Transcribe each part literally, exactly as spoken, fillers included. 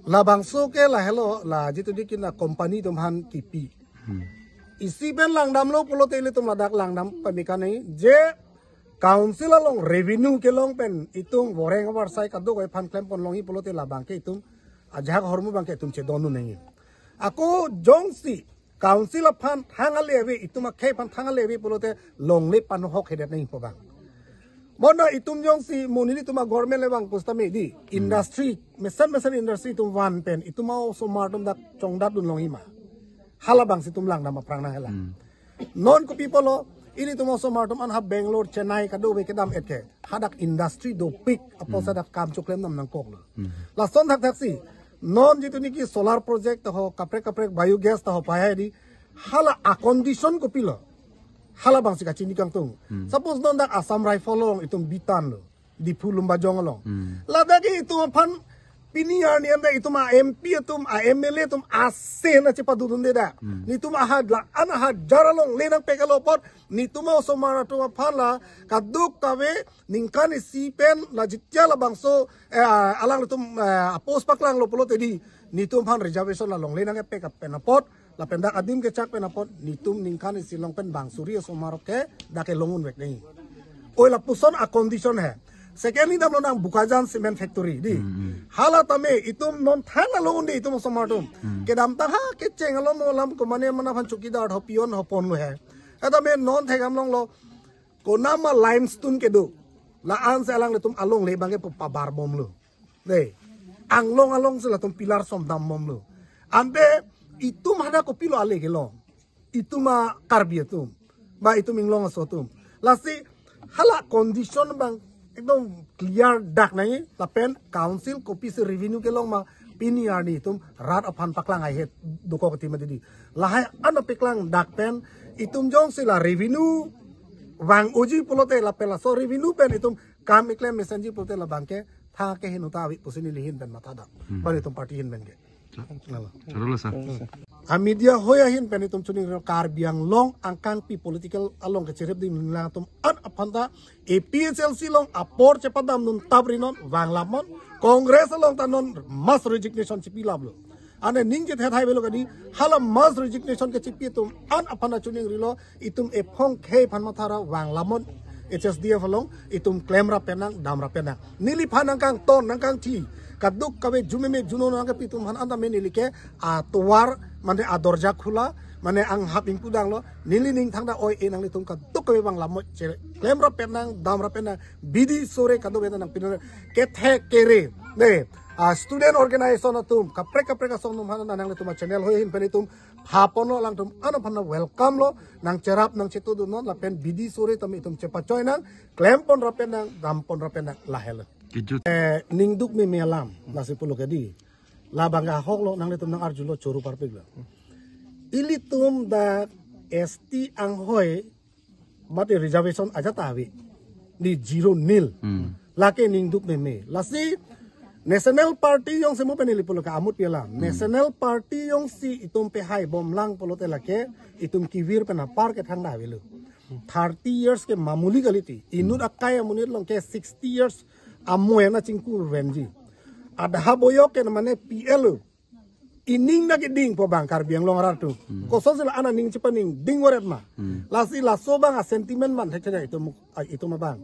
Labangso ke lahelo, la jitu di kina company atum aphan kipi. Isi pen langdamlo pulote ilitum ladak langdam pamikane je council along revenue kelong pen itum voreng avarsai kadokave aphan klempon longji pulote labang ke itum ajahak ahormu abang ke itum chedon un nangji. Ako jongsi council aphan thang ale ave, itum akhei aphan thang ale ave pulote longle panohok hedet nangji pu abang. Bonta itum jongsi mo nelitum a-government le abang pusitame di industry, mesen mesen industry itum van pen itum a-osomar atum dak chongdat dun longji ma. Halabangsi itum langdam aphrang nang hela. Non kopi pulo, ilitum a-osomar atum an ha Bangalore, Chennai kadokave kedam et ke hadak industry dopik apotsi dak kam choklem nam nangkoklo. Lason thakthaksi non jitu niki solar project ta ho, kaprek kaprek biogas ta ho pahai di, hala a-condition kopilo? Halabangsi kachini kangtung. Suppose non dak Assam Rifle along itum bitan lo, Diphu Lumbajong along. Ladak ke itum aphan pini arni anda itum a-M P atum, a-M L A atum asen achepadodunde dak. Netum ahad la an ahajar alongle nangpek alo apot netum a-osomar atum aphan la kadokave ningkan isi pen la jitya labangso, eh, alanglitum, eh, a-post paklanglo pulote di netum aphan reservation la longle nangkepek pen apot, lapen dak adim kechak pen apot netum ningkan isi along pen bang suri osomar ke dak kelong unvek nangji. Oi lapuson a-condition he. Secondly damlo nang Bokajan Cement Factory di. Hala tame itum non thang along un-e itum osomar atum. Kedamtang ha kecheng alo mo alam komane mana aphan chowkidar ho, peon ho ponlo he. Tame non thekdam longlo, konama limestone kedo, la-ansi alanglitum alongle abang ke pu pabarbomlo. Dei, anglong alongsi latum pillar som dambomlo. Ante itum hadak kopilo ale kelong? Itum a-Karbi atum, ba itum inglong aso atum. Lasi hala condition abang ekdom clear dak nangji, lapen council kopisi revenue kelong ma pini arni itum rat aphan paklang haihet dokok ti ma di. Lahai an paklang dak pen itum jongsi la revenue vang unji pulote lapen laso revenue pen itum kam keklem mesenji pulote labang ke thang kehingno ta ave pusi neli ahin pen matha dam. Bang itum party ahin pen ke. Chorolo sa. A-media hoi ahin pen itum chiningri Karbi Anglong angkangpi political along kecherip ding nangtum an aphan ta A P H L C along apor chepadam dun tap ri non, vang lam non. Congress along ta non mass resignation chipi laplo. Ane ning chethe thai avelo kadi, hala mass resignation kechipi atum an aphan ta chiningrilo, itum ephong khei aphan matha ra vang lam non. H S D F along itum klemra pen nang, damra pen nang. Neliphan nangkangton, nangkangthi, kadokave jumeme juno nangkepi atum aphan anta me neli ke atovar, mane adorja khula, mane anghap ingpu danglo. Neli ning thangta oi-e nanglitum kadokave vang lam non, che klemra pen nang, damra pen nang, bidi sore kadokave nang pino kethe kere. Ne, a-student organization atum, kaprek kaprek asong atum aphan nanglitum a-channel hoi ahin pen itum phaponlo, alangtum an aphan welcome lo, nangcherap nangchetudun non, lapen bidi sore tame itum chepachoi nang, klemponra pen nang, damponra pen nang, lahelo. Kejut. Eh, ningduk meme alam, lasi pulo kadi. Labang ahoklo, nanglitum nang-arjulo, choro parpiklo. Ilitum dak S T anghoi, mate reservation ajat ave. Di zero nil. Lake ningduk meme. Lasi National Party jongsi mo pen neli pulo ke amut pi alam. National Party jongsi itum pehai bomlang pulote lake itum kevir pen apar kethang ta avelo. Thirty years ke mamuli kali ti. Inut akai amonit along ke sixty years amo ena chingku venji. Adha boyok ke mane P L o. Ining na keding pu abang Karbi Anglong arat atum. Kosonsi la an aning chepaning ding varet ma. Lasi laso abang a-sentiment man thekthek itum, ah, itum abang.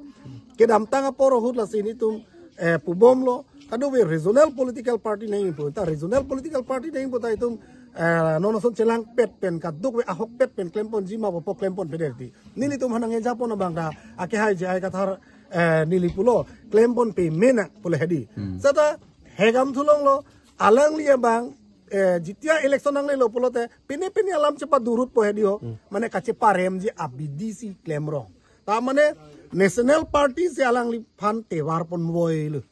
Kedamtang apor ahut lasi netum, eh, pubomlo. Kadokave regional political party nangji pu ta, regional political party nangji pu ta itum, eh, non ason chelangpet pen, kadokave ahokpet pen klemponji ma pu po klemponpedet ti. Nelitum aphan nangkejapon abang ta, akehai J I Kathar, eh, neli pulo, klemponpe mena pulo hedi. Seta hegam thulonglo, alangli abang, eh, jitya election nanglelo pulote, pine pine alam chepadurut po hedi ho, mane kacheparemji abidi si klemrong. Ta mane National Party si alangliphan tevar ponvoilo.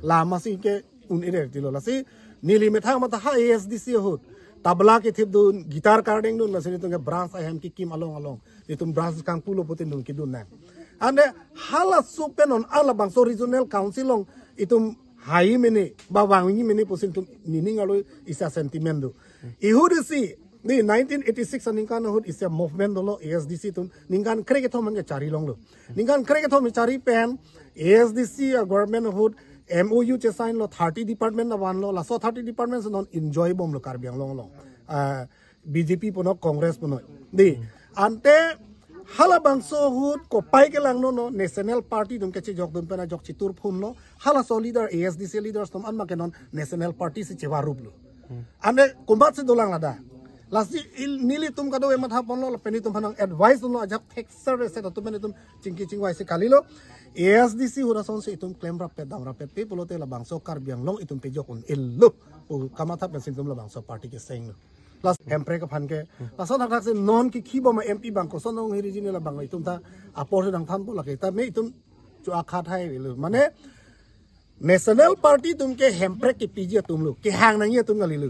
Lama si ke un-edet tilo. Lasi neli methang matha ha A S D C ahut tabla kethipdun, guitar kardengdun, lasi netum ke branch ahem kekim along along. Netum branch kangpulo putin dun kedun nang. Ane halaso pen non alabangso regional council along itum hai mene, ba vangji mene pusi netum nening arlo isi a-sentiment do. Ihut isi, di nineteen eighty-six aningkan ahut isi a-movement dolo A S D C atum, ningkan krekethom an kechari longlo. Ningkan krekethom chari pen, A S D C a-government ahut, M O U chesign lo, thirty department na vanlo, laso thirty department si non enjoy bomlo Karbi Anglong along. Ah, B J P puno, Congress puno. Di, ante halabangso ahut kopai kelangno, no, National Party atum kechejokdun pen ajok chitur phunlo, halaso leader, A S D C leaders atum an make non National Party si chevaruplo. Ante komatsi dolang ladak. Lasi il-, nelitum kado emat haponlo, lapen itum aphan nang advice dunlo, ajak thekser reset atum pen itum chingki chingvai si kalilo. A S D C ahut asonsi itum klem rapet dam rapet pe pulote labangso Karbi Anglong itum pejok un-elo pu kamatha pensi itum labangso party kesenglo. Plus hemprek aphan ke. Lason hakhak si non kikhi bom M P abang koson ong hiri jini labang itum ta apor sedang thanpo lake. Ta me itum chu akhat hai lo. Mane National Party atum ke hemprek kepiji atumlo, kehang nangji atum kalilo.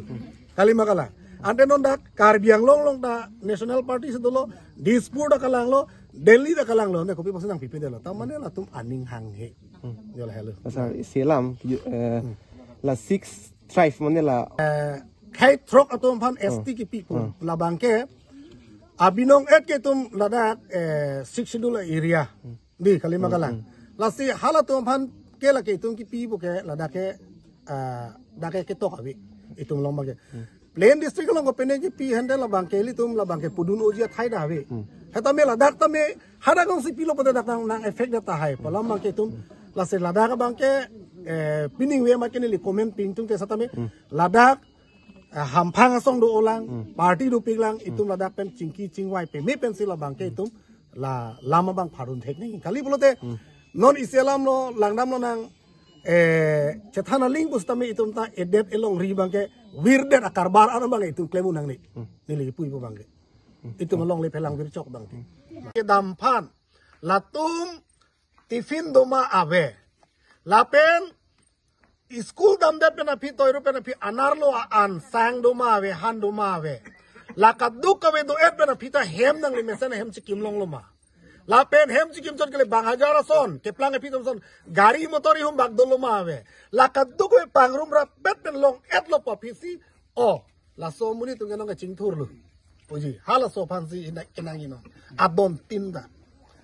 Kali ma kalang. Ante non dak Karbi Anglong along ta National Party si dolo, Dispur ta kalanglo, Delhi ta kalanglo, ne kopi pusi nangpipedetlo. Ta mane latum aning hanghe. Hmm. Jo lahelo. Sir, isi alam, eh, la six tribe mane la. Eh, khei throk atum aphan S T kipi pu. Hmm. Labang ke, abinong et ke itum ladak, eh, Sixth Schedule area. Hmm. Di, kali ma kalang. Hmm. Lasi halatum aphan ke lake itum kipi pu ke ladak ke, ah, dak ke ketok ave itum along abang ke. Hmm. Plain district along kopine kipi hande labang ke ilitum labang ke pudun oji athai ta ave. Hmm. Heta me ladak ta me hadak alongsi pilo pote dak nang, nang effect ta tahai. Pu alam abang ke itum lasi ladak abang ke, eh, pining ave ma ke neli comment ping tung ke setame. Hmm. Ladak, eh, hamphang asong do-olang, Hmm. party dopiklang, Hmm. itum ladak pen chingki chingvai peme pensi labang ke itum la lam abang pharun thek nangji. Kali pulote, Hmm. non isi alam lo, langdamlo nang, eh, chethan aling pusitame itum ta edet elongri abang ke, virdet akarbar ano abang itum klem un nangne. Hmm. Neli pui pu abang ke. Hmm. Itum alongle phelang virchok abang. Hmm. Kedam aphan, latum tiffin doma ave. Lapen school damdet pen aphi, toiru pen aphi, anerlo a-an sang doma ave, han doma ave. La kadokave do-et pen aphi ta hem nangli mesen hem chikim longlo ma. Lapen hem chikim chot kele bang hajar ason, keplang aphi atum ason, gari motor ihum bak dolo ma ave. La kadokave pangrum rapet pen long-etlo pu aphi si, o, laso amonit atum ke nong kachingthurlo. Puji, halaso aphansi inak kenang ino. Adon tin ta.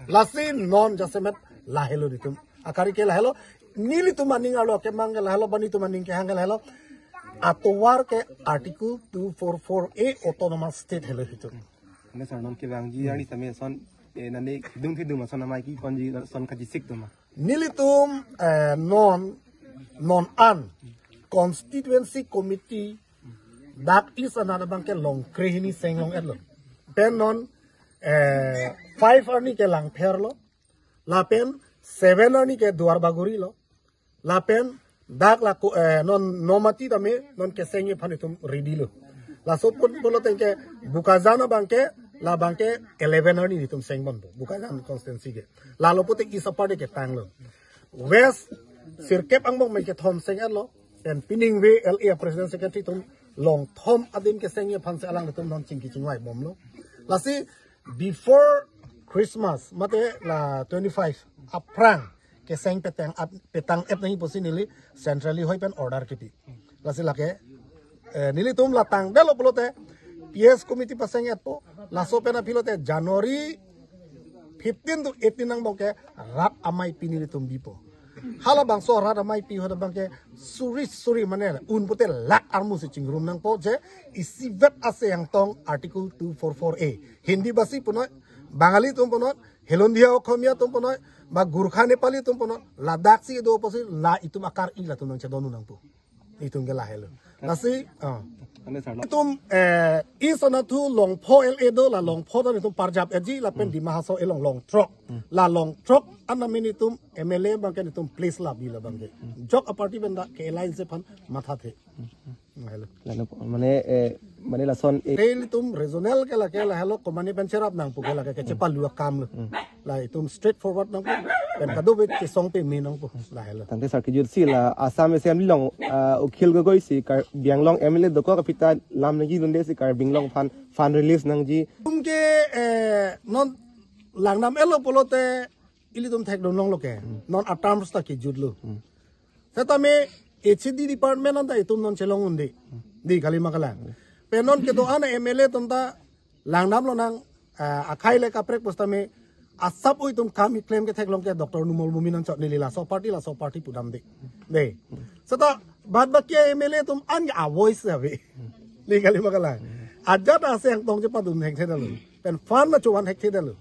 Lasi non jasemet lahelo itum. Akari ke lahelo. Nelitum aning arlo kemang ke lahelo, ba nelitum aning kehang ke lahelo. Atovar ke Article two four four A Autonomous State helo itum. Ante sir, non kevangji arni same son, eh, nane dum thidum ason amei kiponji son kachisik atum ma. Nelitum, eh, non, non an, constituency committee, dak East anat abang ke longkre hini seng long-etlo. Pen non, eh, five arni ke Langpher lo, lapen seven arni ke Duar Bagori lo, lapen dak la ko, eh, non Nomati tame, non kesengji aphan itum ready lo. Laso pun pulote ke Bokajan abang ke, labang ke eleven arni itum seng bompo, Bokajan constituency ke. Lalo pulote East apar de ketanglo. West, sirkep angbong pen kethom seng-etlo, pen pining ave L A president secretary atum longthom adim kesengji aphansi alanglitum non chingki chingvai bomlo. Lasi, before Christmas, mate la twenty-five, aphrang, keseng petang ap-, petang-et nangji pusi neli centrally hoi pen order kipi. Lasi lake, eh, nelitum la tangdetlo pulote, P S committee paseng-etpo, laso pen aphi lote January fifteen to eighteen angbong ke rat amei pi nelitum bipo. Halabangso rat amei pi ahut abang ke suri suri mane un pulote lakh armu si chingrum nangpo je isivet ase angtong Article two four four A. Hindi basi punoi, Bangali atum punoi, Hilondia Okhomia atum punoi, ba Gurkha Nepali atum punoi, ladak si do pusi la itum akar-i latum nangchedon un nangpo. Itum ke lahelo. Lasi, ah. Ante sir, no? Itum, eh, East anat thu Longpho L A do, la Longpho ta itum parjap-etji lapen Hmm. Dima Hasao along long throk. Hmm. La long throk an amen itum M L A abang ke itum place labi labang ke. Hmm. Jok a-party pen dak ke alliance aphan mathathe. Hmm. Lahelo. Lalo po, mane, eh, mane lason, eh. Te ilitum regional ke lake lahelo, komane pen cherap nangpo ke lake, ke chepalu akam lo. Hmm. La itum straightforward nangpo, pen kadokave chesong peme nangpo, lahelo. Tangte sir, kejut si la Assam Assembly along, ah, Akhil Gogoi si Karbi Anglong M L A dokok aphi ta lam nangji dunde si Karbi Anglong aphan fund release nangji. Itum ke, eh, non langdam-etlo pulote ilitum thekdun longlo ke. Hmm. Non a-terms ta kejutlo. Hmm. Setame H D department anta itum non chelong un-e. Di, kali ma kalang. Pen non kedo-an M L A atum ta langdamlo nang, ah, akhai le kaprek pusitame asap oi atum kam keklem ketheklong ke Doctor Numal Momin anchot, neli laso party, laso party pudam de. De. Seta bad baki M L A atum an a voice ave. Neli kali ma kalang. Ajat ase angtong chepadun hekthedetlo. Pen fund ma chovan hekthedetlo.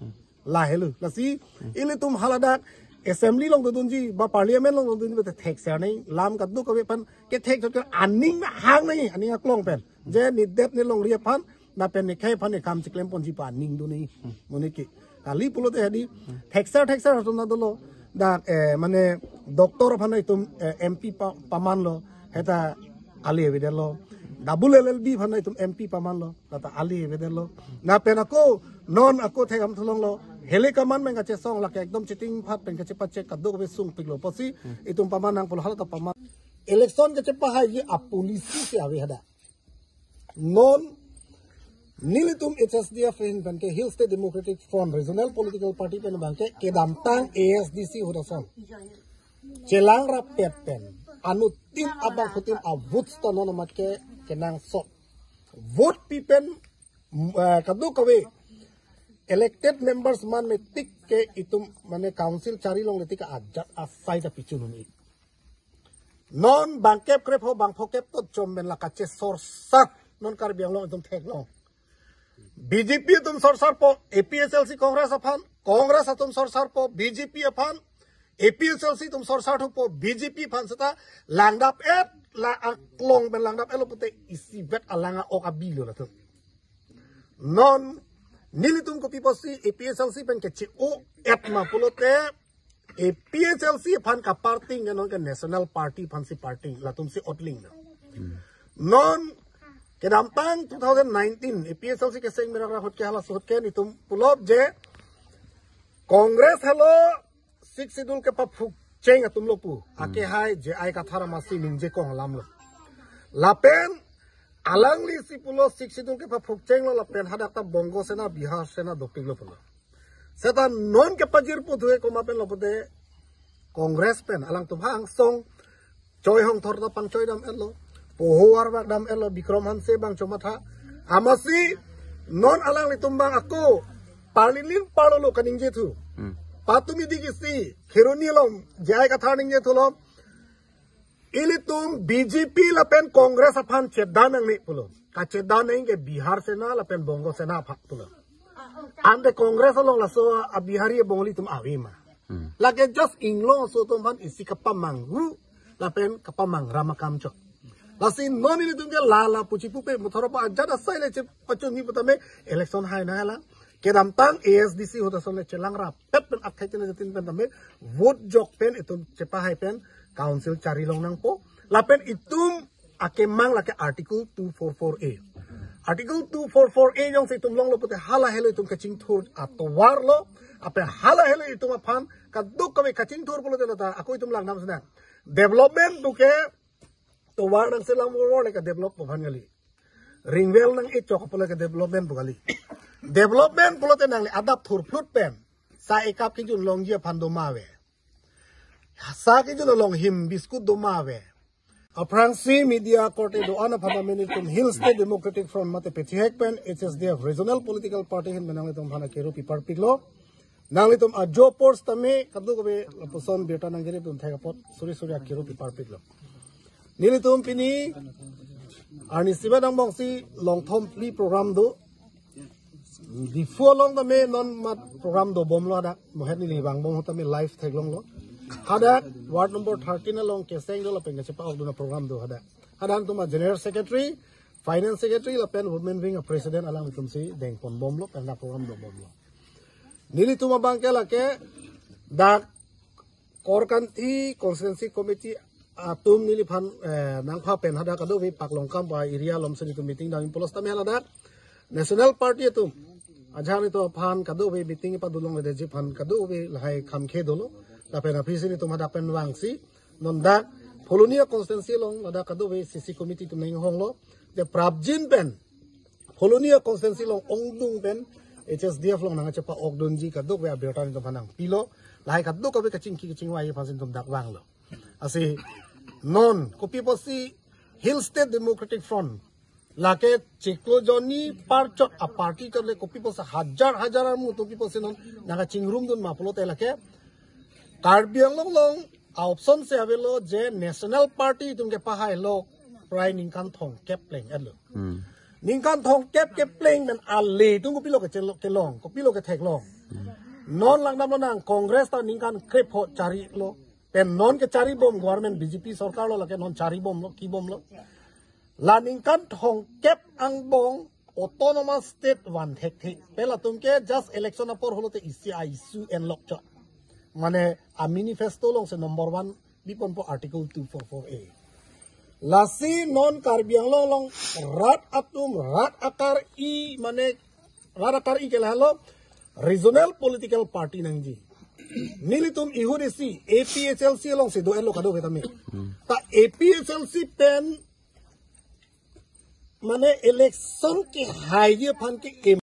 Lahelo. Lasi ilitum haladak assembly along dodunji, ba parliament along dodunji, ba thekser nangji, lam kadokave aphan kethek chot aning hang nangji, aning aklong pen. Je nedet nelongri aphan, lapen nekhei aphan ne kam chiklemponji pu aning do nangji. Monit ke. Kali pulote hadi, thekser thekser atum na dolo. Dak, eh, mane doctor aphan itum, eh, M P pa-, pamanlo, heta ali evidelo. Double L L B aphan itum M P pamanlo, lata ali evidelo. Lapen ako, non ako thekdam thulonglo. Hele kaman pen kachesong lake ekdom cheting phat pen kachepachek kadokave sungpiklo. Pusi itum paman nangpo, hala ta paman. Election kachepahaiji a policy si ave hadak. Non nelitum H S D F ahin pen ke Hill State Democratic Front Regional Political Party pen abang ke kedamtang A S D C ahut ason chelang rappet pen anuttin abangphutin a votes ta non amat ke kenangsot. Vote pi pen, mm, eh, kadokave elected members man metik ke itum mane council chari longle tik ajat asai ta pichun un-e. Non bangkep krepho bangphokep tot chom pen la kachesorsar non Karbi Anglong itum theklong. B J P atum sorsarpo A P H L C Congress aphan, Congress atum sorsarpo B J P aphan, A P H L C atum sorsar thupo B J P aphan, seta langdap-et, la aklong pen langdap-etlo pute isivet alang a-ok abilo latum. Non nelitum kopi pusi A P H L C pen keche-o-et ma pulote A P H L C aphan kaparting ke non ke National Party aphan si parting, latum si otling na. Non kedamtang two thousand nineteen A P H L C keseng merak ra ahut ke, halaso ahut ke nelitum pulo je Congress helo Sixth Schedule kepaphukcheng atumlo pu. Ake hai J I Kathar amatsi ningjekong alamlo. Lapen alangli si pulo Sixth Schedule kepaphukchenglo lapen hadak ta Bongo Sena, Bihar Sena dopiklo pulo. Seta non kepajir puthu ke komat penlo pute Congress pen alangtum angsong choi hongthor ta pangchoidam-etlo. Poho arvakdam-etlo, Bikram Hanse abang chomatha. Amatsi non alanglitum abang ako parlilin parlolo kaningjethu. Patumi dikisi Kheroni along J I Kathar ningjethulo. Ilitum B J P lapen Congress aphan chedan nangne pulo. Kachedan nangji ke Bihar Sena lapen Bongo Sena aphan pulo. Ante Congress along laso a Bihari Bongali atum ave ma? Lake just inglong aso atum aphan isi kapamanghu lapen kapamangram akam chot. Lasi non ilitum ke lala puchi pupe muthor pa ajat asai le chepachunji putame election hai nanglang. Kedamtang A S D C ahut ason le chelang rappet pen akhai tina jatin pen tame vote jok pen itum chepahai pen council chari long nangpo. Lapen itum akemang lake Article two four four A. Article two four four A jongsi itum longlo pute hala helo itum kachingthur atovarlo. Ape hala helo itum aphan kadokave kachingthur pulote lata ako itum langdam sena. Development pu ke tovar nangselam vorvor le ke develop pu aphan kali. Ring well nang-e chok pu le ke development pu kali. Development pulote nangli adap thurphlut pen sa ekap kejun longji aphan do ma ave. Sa kejun along him biscuit do ma ave. Aphrangsi media korte do-an aphan ta nelitum Hill State Democratic Front mate pethihek pen H S D F Regional Political Party ahin pen nanglitum aphan akero piparpiklo. Nanglitum ajo pors tame kadokave lapuson birta nangkiri tum thek apot suri suri akero piparpiklo. Nelitum pini arni sibat angbongsi longthom phli program do. Diphu along tame non mat program dobomlo hadak. Mohet neli vangbom ahut tame live theklonglo. Hadak ward number thirteen along keseng do lapen kachepa-okdun aprogram do hadak. Hadak atum a General Secretary, Finance Secretary lapen Women Wing a President alanglitum si dengponbomlo pen dak program dobomlo. Nelitum abang ke lake dak Korkanthi Constituency Committee atum neliphan, eh, nangpha pen hadak kadokave Paklongkam pa area along si nelitum meeting dam pulo sitame haladak National Party atum ajahak nelitum aphan kadokave meeting padun longledetji aphan kadokave lahai kham khe dolo. Lapen aphi si nelitum hadak pen vangsi non dak Phuloni a constituency along ladak kadokave C C committee atum nang-inghonglo. Je prapjin pen Phuloni a constituency along ongdung pen H S D F along nangchepa-okdunji kadokave abirta nelitum aphan nangpilo. Lahai kadokave kachingki kachingvai aphan si nelitum dak vanglo. Lasi non kopi pusi Hill State Democratic Front Lake chiklo jonni parchot a party chot le kopi pusi hajar hajar armu to pi pusi non nangkachingrum dun ma pulote lake Karbi Anglong along a option si avelo je National Party atum kepahailo prai ningkan thomkep pleng etlo. Hmm. Ningkan thomkep kepleng pen ale atum kopilo kechelo kelong, kopilo ketheklong. Non langdamlo nang Congress ta ningkan krepho charilo. Pen non kecharibom government B J P sorkar lo lake non charibomlo, kibomlo. La ningkan thomkep angbong autonomous state van thekthe. Pen latum ke just election apor pulote isi a issue enlok chot. Mane a manifesto alongsi number one biponpo Article two four four A. Lasi non Karbi Anglong along rat atum rat akar-i mane rat akar-i ke lahelo regional political party nangji. Nelitum ihut isi A P H L C alongsi do-etlo kadokave tame. Ta A P H L C pen mane election kehaiji aphan ke